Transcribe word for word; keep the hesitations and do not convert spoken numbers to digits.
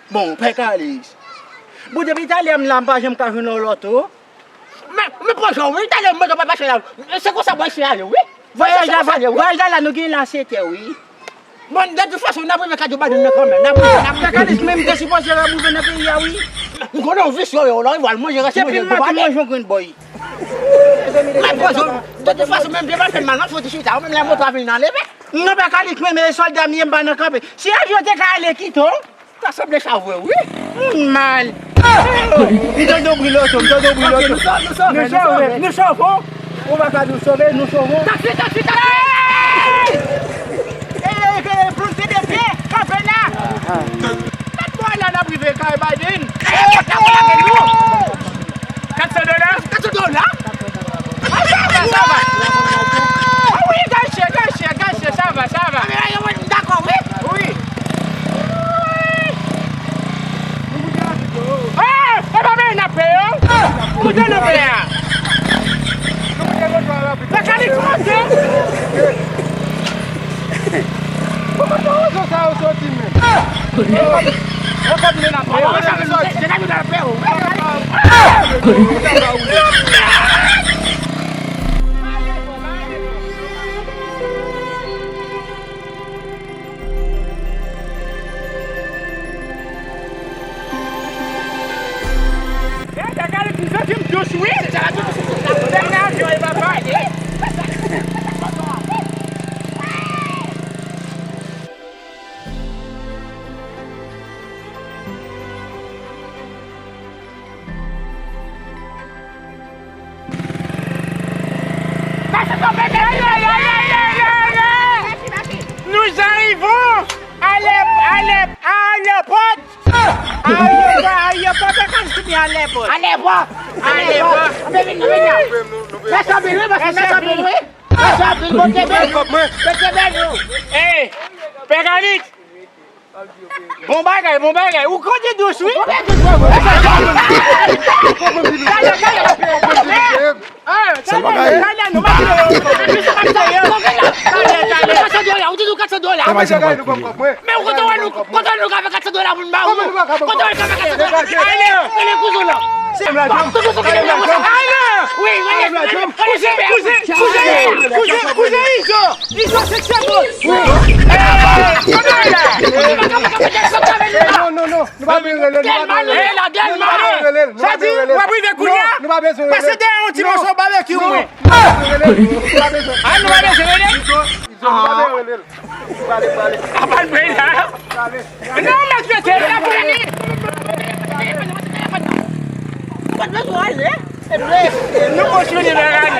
Bon, Pè Kalis. Bon, depi talè m la, m pa janm ka jwenn yon lòto. Men, men pran jan, wi, talè m mwen pa pase la. Se konsa bòy se ale, wi. Vwayaj la, vwayaj la, nou gen la sete, wi. Bon, de tout fason, n ap rive Kadjou Badin nan kanmenm. N ap rive, n ap rive. Pè Kalis, men m te sipoze rive nan peyi a, wi. M konnen w visye, yo, lè w al manje rès manje, manje yon grenn bòy. Men pran jan, de tout fason, menm de mal fè mal, m ap fouti chita, ou menm lè moto a vin nan leve. Non, Pè Kalis, men, men sòlda m ye, m pa nan kanpe. Si avyon te ka ale kite w, ta sanble sa vre, wi. Moun mal. M tande yon bri loto, m tande yon bri loto. Nou sove, nou sove, nou sove. Ou pa ka di w sove, nou sove. Taksi, taksi, taksi! Ey! Ey, ey, ploute de pye, kanpe la! Mèt mwen la, n ap rive kay Biden. Kat san dola? Kat san dola? Ah, sa va, sa va. Ah wi, gache, gache, gache, sa va, sa va. Dakò, wi. Wi. Ah, e pa mwen n ap peye, oh. Kote nou peye a? Mekanik, kote? Kòman sa rezo sa yo soti menm? Yo konbine la pè. Gade, gade, ti zanmi m dous, wi. Dènye avyon, e papa, e. Nous arrivons à l'aé-, à l'aé-, à l'aéroport. Aéroport, aéroport, Pè Kalis, aéroport. Aéroport. Aéroport. Mèsi anpil, wi, mèsi anpil, wi. Mèsi anpil, bon, kenbe. Kenbe nou. Ey, Pè Kalis. Bon bagay, bon bagay. Ou kote dous, wi. Talè, talè. Sèl bagay. Talè, talè, nou pa talè. Talè, talè. Kat san dola, ou di nou kat san dola. Men ou kontan wè nou, kontan nou ka fè kat san dola pou nou ba ou. Kontan nou ka fè kat san dola. Ale, ale, kouzen la. Kouzen, kouzen, kouzen, kouzen, kouzen, kouzen, kouzen, kouzen, Izo. Izo, se, se bon. Wi. Ey, kote w ye la? Non, non, non. Nou pa bezwen rele l. Nou pa bezwen rele l. Sa di, w ap rive kounye a? Nou pa bezwen rele l. Pase dèyè yon ti moso babekyou mwen. Nou pa bezwen rele l. Nou pa bezwen. Ah, nou pa bezwen rele l. Izo, Izo, nou pa bezwen rele l. Prale, prale. Apa l prale la? Prale. Non, mèt rete la pou li. Ou pa t bezwen ale. Nou kontinye nan rali.